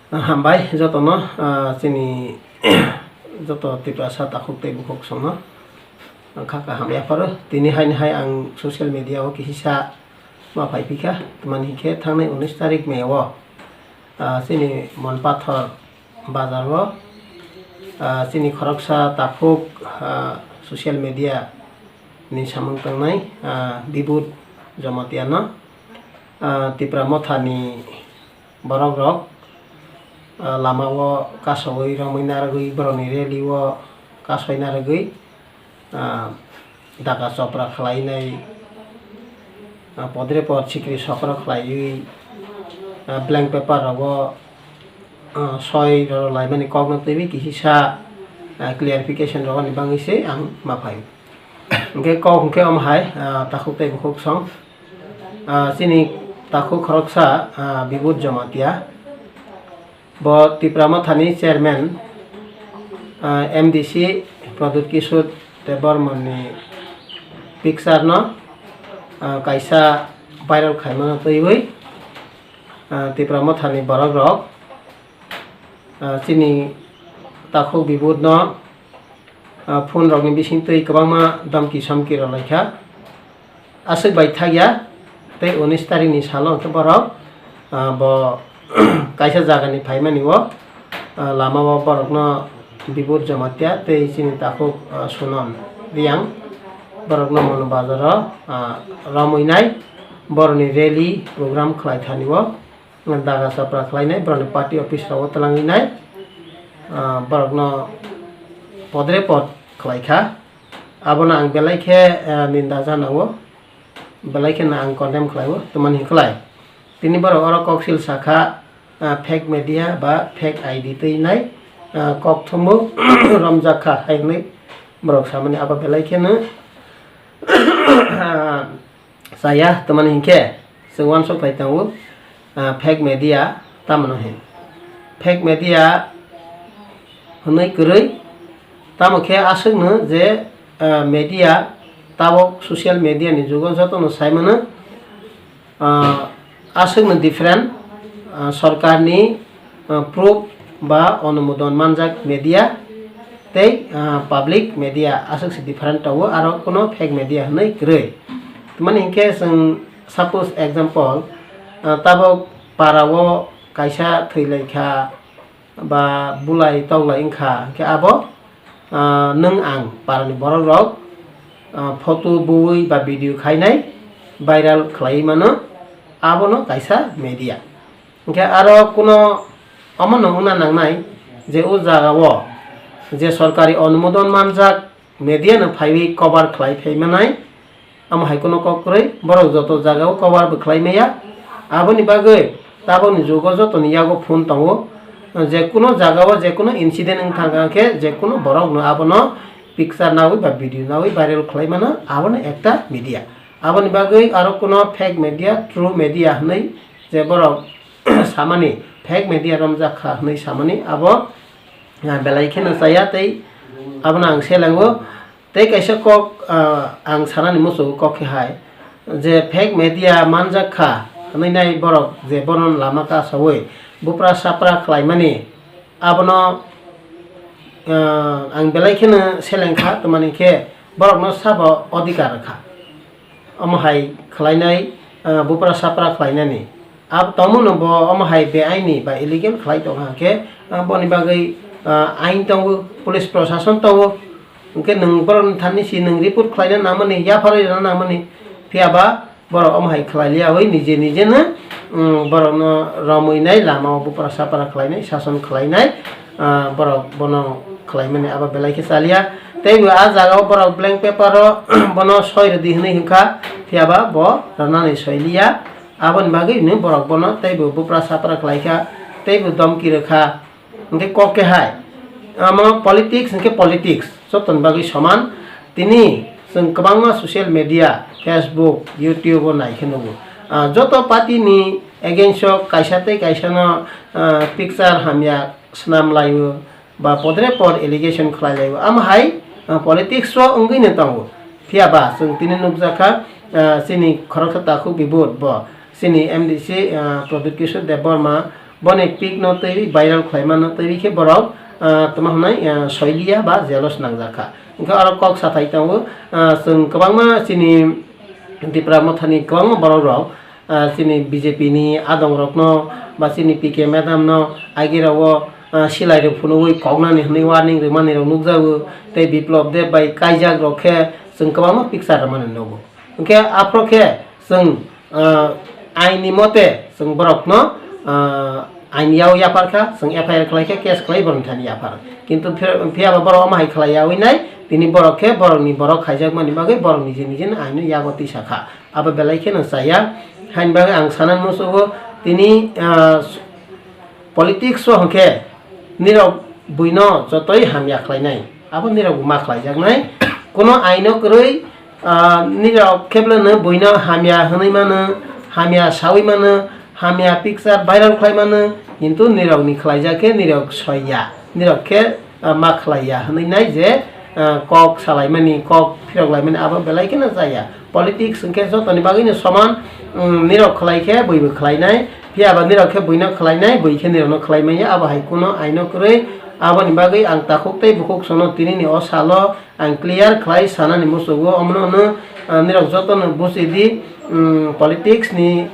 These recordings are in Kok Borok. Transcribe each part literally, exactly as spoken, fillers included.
Hambai jotono, ah, chini joto Tiprasa takhuk tei bukhuk songno kha kaham yapharo. Tini haini hai ang social media o kisa ma phai phikha, tamani hinkhe thangnai unis tarik May o, ah, chini Monpathor bazar o, ah, chini khoroksa takhuk, ah, social media ni samung tangnai, ah, Bibud Jamatia no, ah, Tipra Motha ni borok rok, ah, lama o kasawi romwi narwgwi borok ni rally o kasai narwgwi, ah, daga chopra khlai nai, ah, podre pod sikri sokro khlaiwi, ah, blank paper rogo, ah, soi rw laimani kokno twiwi kisa, ah, clarification rwmani bagwi se ang ma phai. Hwnkhe kok hwnkhe omo hai, ah, takhuk tei bukhuk song, ah, chini takhuk khoroksa, ah, Bibud Jamatia. Bo Tipra Mothani chairman, ah, M D C Pradyut Kishore Debbarmani picture no, ah, kaisa viral khaimano twiwi, ah, Tipra Mothani borok rok, ah, chini takhuk Bibud no, ah, phone rokni bising twi kwbangma damki samki rw laikha. Aswk bai thakya tei unis tarikni salo hwnkhe borok, ah, bo kaisa jagani phaimani o, ah, lama o borokno Bibud Jamatia tei chini takhuk, ah, Sonam Riyang borokno Mono Bazar o, ah, romwi nai borokni rally program khlai thani o. Daga chapra khlainai, borokni party office rogo twlangwi nai, ah, borokno podre pod khlai kha. Abono ang belai khe, ah, ninda jana o, belai kheno ang condemn khlai o, tamani hinklai. Tini borok oro koksil sakha, ah, fake media ba fake I D twi nai, ah, kok thumbo romjak kha hai hwnwi borok samani abo belai kheno, ah, chaya, tamani hinkhe chwng uansuk phai tongo, ah, fake media tamano hin. Fake media hwnwi kwrwi, tamo khe aswkno je, ah, media tabuk social media ni jugo jotono sai mano, ah, aswkno different, ah, sorkarni, ah, proof ba onumodon manjak media tei, ah, public media aswk se different tongo, aro kuno fake media hwnwi kwrwi. Tamani hinkhe chwng suppose example, ah, tabuk para o kaisa thwi lai kha ba bulai toklai wng kha, hinkhe abo, ah, nwng ang para ni borok rok, ah, photo bui ba video khainai viral khlaiwi mano, abono kaisa media. Hinkhe aro kuno omono wngna nangnai je o jaga o je sorkari onumodon manjak media no phaiwi cover khlai phai manai, amo hai kuno kok kwrwi, borok joto jaga o cover bo khlai maya. Aboni bagwi tabukni jugo jotoni yago phone tongo, je kuno jaga o je kuno incident wng thang khe je kuno borok no abono picture nawi ba video nawi viral khlai mano, abono ekta media. Aboni bagwi aro kuno fake media, true media hwnwi je borok samani, fake media romjak kha hwnwi samani, abo, ah, belai kheno chaya tei abono ang selengo. Tei kaisa kok, ah, ang sanani muchungo kok khe hai, je fake media manjak kha hwnwi nai borok je bono lama kasawi bupra sapra khlaimani, abono, ah, ang belai kheno seleng kha, tamani khe borokno sabo odhikar kha. Omo hai khlainai, ah, bupra sapra khlainani. Ab-, tongmungno bo omo hai beaini ba illegal khlai tongo hwnkhe, ah, boni bagwi, ah, ain tongo, police prosason tongo. Hwnkhe nwng borokni thani si nwng report khlaina nangmani, yapharwi rwna nangmani. Phiya ba borok omo hai khlai liyawi nije nije no, um, borokno romwi nai lama o bupra sapra khlainai, sason khlainai, ah, borok bono khlaimani abo belai khe chaliya. Tei bo ah jaga o borok blank paper o bono soi rwdi hwnwi hwnkha, phiya ba bo rwnani soi liya. Aboni bagwi no borok bono teibo bupra sapra khlai kha, teibo domki rw kha. Hwnkhe kok khe hai, amo politics hwnkhe politics, jotoni bagwi soman. Tini chwng kwbangma social media, Facebook, YouTube o nai khe nugo. Ah, joto party ni against o kaisa tei kaisa no, ah, picture hamya swnam lai o, ba podre pod allegation khlai lai o. Amo hai, ah, politics o wngwi no tongo. Phiya ba chwng tini nukjak kha, ah, chini khoroksa takhuk Bibud bo chini M D C, ah, Pradyut Kishore Debbarma Boni pic no twiwi viral khlaima no twiwi khe borok, ah, tamo hwnai, ah, soiliya ba jealous nangjak kha. Hwnkhe oro kok sathai tongo, ah, chwng kwbangma chini Tipra Mothani kwbangma borok rok, ah, chini B J P ni adong rok no ba chini P K madam no agi rok o, ah, silai rok phunugwi koknani hwnwi warning rwmani rok nukjago tei Biplop Deb bai kaijak rok khe chwng kwbangma picture rwmani nugo. Hwnkhe aphuru khe chwng, ah, aini mote chwng borokno, ah, aini yago yaphar kha, chwng F I R khlai khe case khlai borokni thani yaphar. Kintu phi-, phiya ba borok omo hai khlai yaui nai, tini borok khe borokni borok khaijakmani bagwi borok niji nijini aino yago tisa kha. Abo belai kheno chaya. Haini bagwi ang sanani muchungo tini, ah, politics o hwnkhe nirok buino jotoi hamya khlainai, abo nirok ma khlaijaknai. Kuno aino kwrwi, ah, nirok khebleno buino hamya hwnwi mano, hamya saui mano, hamya picture viral khlai mano, kintu nirokni khlaijak khe nirok soiya, nirok khe, ah, ma khlaiya hwnwi nai je, ah, kok salaimani, kok phirok laimani abo belai kheno chaya. Politics hwnkhe jotoni bagwino soman, um, nirok khlai khe buibo khlainai, phiya ba nirok khe buino khlainai, bui khe nirokno khlai manya, abo hai kuno aino kwrwi. Aboni bagwi ang takhuk tei bukhuk sono tinini o salo ang clear khlai sanani muchungo, omono hwno, ah, nirok jotono buji di, um, politics ni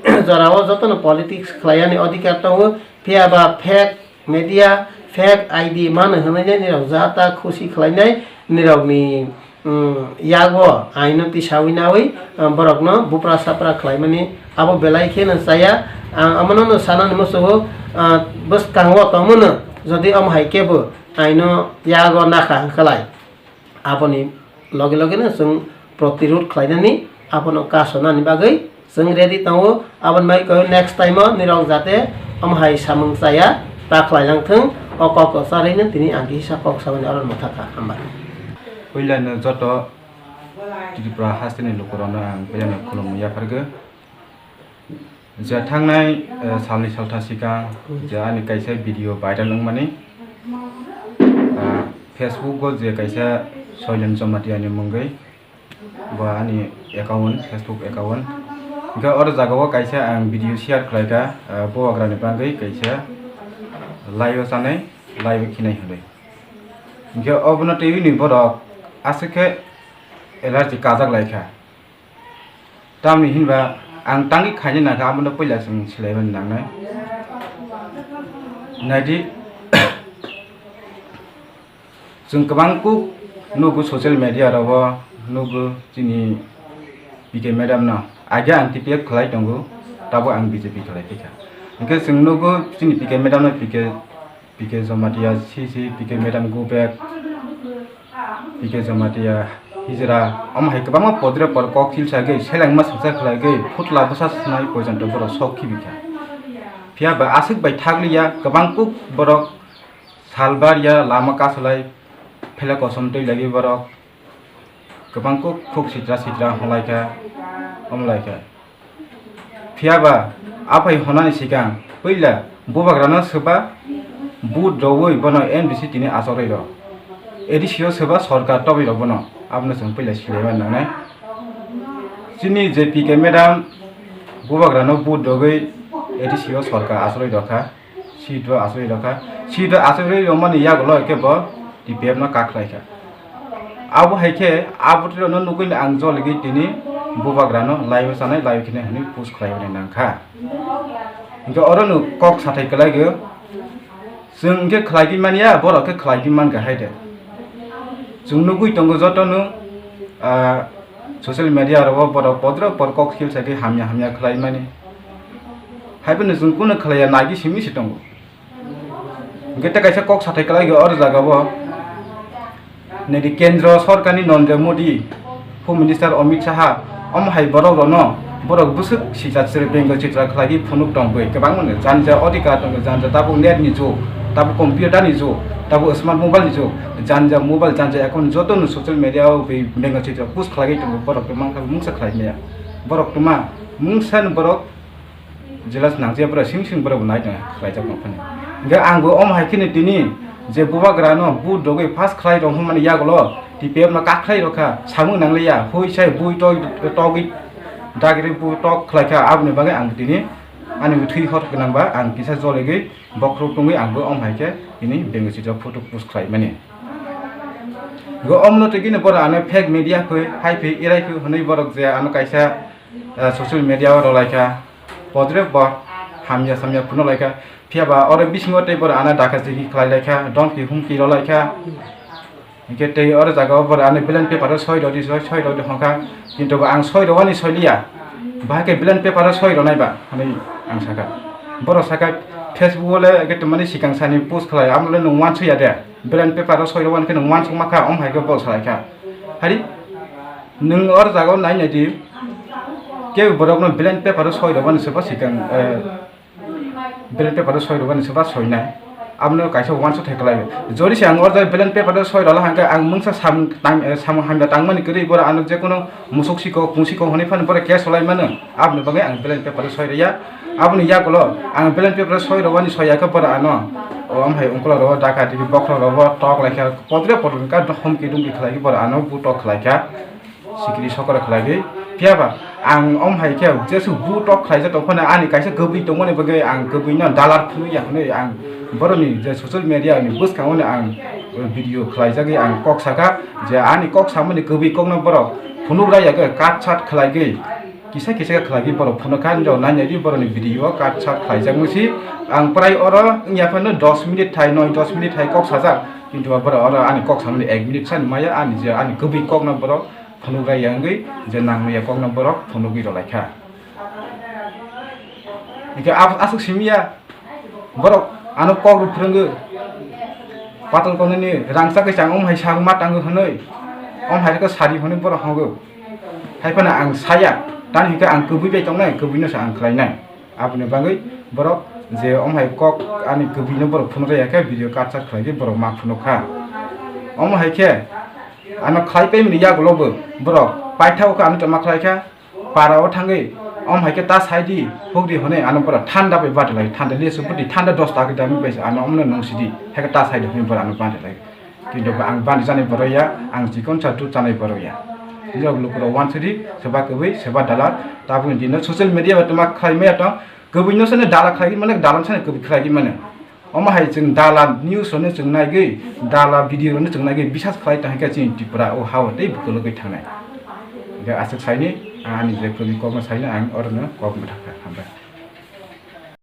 jorao jotono politics khlaiyani odhikar tongo, phiya ba fake media, fake I D mano hwnwi nai nirok jata khusi khlainai, nirokni, um, yago aino tisaui naui, um, borokno bupra sapra khlaimani abo belai kheno chaya. Ang amono no sanani muchungo, ah, bwskango tongmano jodi omo hai kebo aino yago nakha hwnkhalai, aboni loge loge no chwng protirod khlainani, abono kasonani bagwi chwng ready tongo. Aboni bagwi koi next time o nirok jate omo hai samung chaya ta khlai lang thung, o kok o charwi no tini ang kisa kok samani oro mwthakha. Hambai. Puila no joto Tripura hasteni lukurokno ang puila no khulumwi yaphargo. Je thangnai, eh, salni saltha sikang je ani kaisa video viral wngmani, ah, Facebook o je kaisa Soilen Jamatia ni mungwi bo ani account, Facebook account. Hwnkhe oro jaga o kaisa ang video share khlaikha, ah, bubagrani bagwi kaisa live o chanai, live o khinai hwnwi. Hwnkhe obono twiwi ni borok aswk khe allergy kajak laikha. Tamni hinba ang tangwi khaina nangkha, abono puila chwng swlaimani nangnai. Naidi, chwng kwbang kuk nugo social media rogo, nugo chini P K madam no. Age ang T P F khlai tongo, tabuk ang B J P khlai phikha. Hwnkhe chwng nugo chini P K madam no, P K P K Jamatia, C C, P K madam go back, P K Jamatia hijra, omo hai kwbangma podre por kok silsa gwi, selengma swngsa khlai gwi, phutla bwsa swnai poijanto borok sok khibi kha. Phiya ba aswk bai thakliya, kwbang kuk borok salbar ya lama kasalai, phela kosom twi lagwi borok. Kwbang kuk khuk sitra sitra hwnlaikha, omlaikha. Phiya ba, aphai hwnani sikang, puila bubagrano swba vote rwui bono M D C tini achorwi rw. A D C o swba sorkar tobwi rw bono, abono chwng puila silaima nangnai. Chini je P K madam bubagrano vote rwgwi A D C o sorkar achorwi rwkha. Seat o achugwi rwkha. Seat o achugwi rwmani yagulo khe bo T P F no kak khlaikha. Abo hai khe abo twi rokno nugwi ang joligwi tini bubagrano live o chanai, live kheno hwnwi post khlaiwi nangkha. Hwnkhe oro no kok sathai kwlaigwi, chwng hwnkhe khlaigwi manya, borok khe khlaigwi mankha hai de. Chwng nugwi tongo jotono, ah, social media rogo borok podrok por kok khil sai khe hamya hamya khlaimani. Haiphano chwng kunu khlaiya, naigwi simi se tongo. Hwnkhe tei kaisa kok sathai kwlaigwi oro jagao nini Kendro Sorkarni Narendra Modi, Home Minister Amit Shah, omo hai borok rokno borok bwswk sitra sitra bengal sitra khlaigwi phunuk tongwi kwbangmano janja odhikar tongo, janja tabuk net ni jug, tabuk computer ni jug, tabuk smart mobile ni jug, janja mobile janja account jotono social media o bengal sitra post khlaigwi tongo, borok khe mankha mungsa khlaimaya. Borok twma mungsa ni borok jelas nangjakya, borok simi simi borok bo nai tong khlaijak tong phano. Hwnkhe ang bo omo hai kheno tini je bubagrano vote rogwi pass khlai rok hwnmani yagulo T P F no kak khlai rokha, samung nangliya, hui sai bui togwi dagri bui tok khlaikha, aboni bagwi ang tini Ani thwi hor gwnangba ang kisa jolegwi bokhorok tongwi ang bo om hai khe bini bengwi swijak photo post khlaimani. Go omno twi gini borok ano fake media khwi, hai phwi, erai phwi hwnwi borok je ano kaisa, ah, social media o rwlaikha, podre bo hamya samya phuno laikha, phiya ba oro bisingo tei borok ano daka jigi khlai laikha, domki humki rwlaikha. Hinkhe tei oro jaga o borok ano ballot paper o soi rwdi, soi, soi rwdi hwnkha, kintu bo ang soi rwani soiliya, bahai khe ballot paper o soi rwnai ba hwnwi ang sakha. Borok sakha, Facebook o le ekhe twmani swkang sani post khlai, amo le nwng uansukya de? Ballot paper o soi rwani khe nwng uansukma kha, om hai khe bo salai kha. Hari, nwng or jaga o nai nai di, kebo borok no ballot paper o soi rwani se ba swkang, eh, ballot paper o soi rwani se ba soi nai. Amo no kaisa uansuk thai kwlai. Jodi se ang or jaga ballot paper o soi rwla hwnkhe ang mungsa sam tang, eh, samung hamya tangmani kwrwi borok ano je kono musuk siko, kung siko hwnwi phano borok case solai mano. Aboni bagwi ang ballot paper o soi rwya. Aboni yagulo ang ballot paper o soi rwani soi ya khe borok ano, o, amhai ungkula rogo daka tiki bokhorok rogo tok lai kha, podre podre ka humki dumki khlai khe borok ano bu tok khlai kha, sikiri sokora khlai khe. Phiya ba ang om hai khe jesu bu tok khlai jak tong phano ani kaisa kwbwi tongmani bagwi ang kwbwi no dalar phunuk ya hwnwi ang boroni je social media ni bwskango no ang video khlai jagwi ang kok saka je ani kok samani kwbwi kokno borok phunuk raya khe kat sat khlai khe. Kisa kisa khe khlai khe borok phunuk kha, nini rok nai nai di borok ni video o kat sat khlai jak musi. Ang prai oro wngya phano dos minute thai, noi dos minute thai kok sajak, kintu borok oro ani kok samani ek minute sani maya, ani je ani kwbwi kok no borok phunuk raya wngwi je nang maya kok no borok phunugwi rw lai kha. Hingke aswk simi ya. Borok ano kok rw phwrwngwi, patal konani rangchak khe chang om hai sak ma tango hwnwi, om hai khe sari hwnwi borok hogo. Hai phano ang saya, tani hwnkhe ang kwbwi bai tongnai, kwbwino se ang khlainai. Aboni bagwi borok je om hai kok ani kwbwino borok phunuk ya khe video capture khlai khe borok ma phunuk kha. Om hai khe ano khlai paimani yagulo bo borok paithao khe ano tongma khlai kha. Para o thangwi, om hai khe ta sai di, huk di hwnwi ano borok thanda bai bati lai, thanda lisu buti, thanda dos ta khe dami bai ano omno nung sidi, hai khe ta sai di hwnwi borok ano bati lai. Kintu ang bati jani borok ya, ang chikon sa tu chanai borok ya. Nirok lukurok wansidi, seba kwbwi, seba dalar, tabukni dino social media bai tongma khlai maya tong, kwbwi no sene dalar khlai mane, dalar sene kwbwi khlai mane. Omo hai chwng dala news rokno chwng naigwi, dala video rokno chwng naigwi bisas khlai tong khe chini Tripura o ha o tei bwkhologwi thangnai. Hingkhe aswk saini, ani je kwbwi kokno saino ang orono kok mwthang kha. Hambai.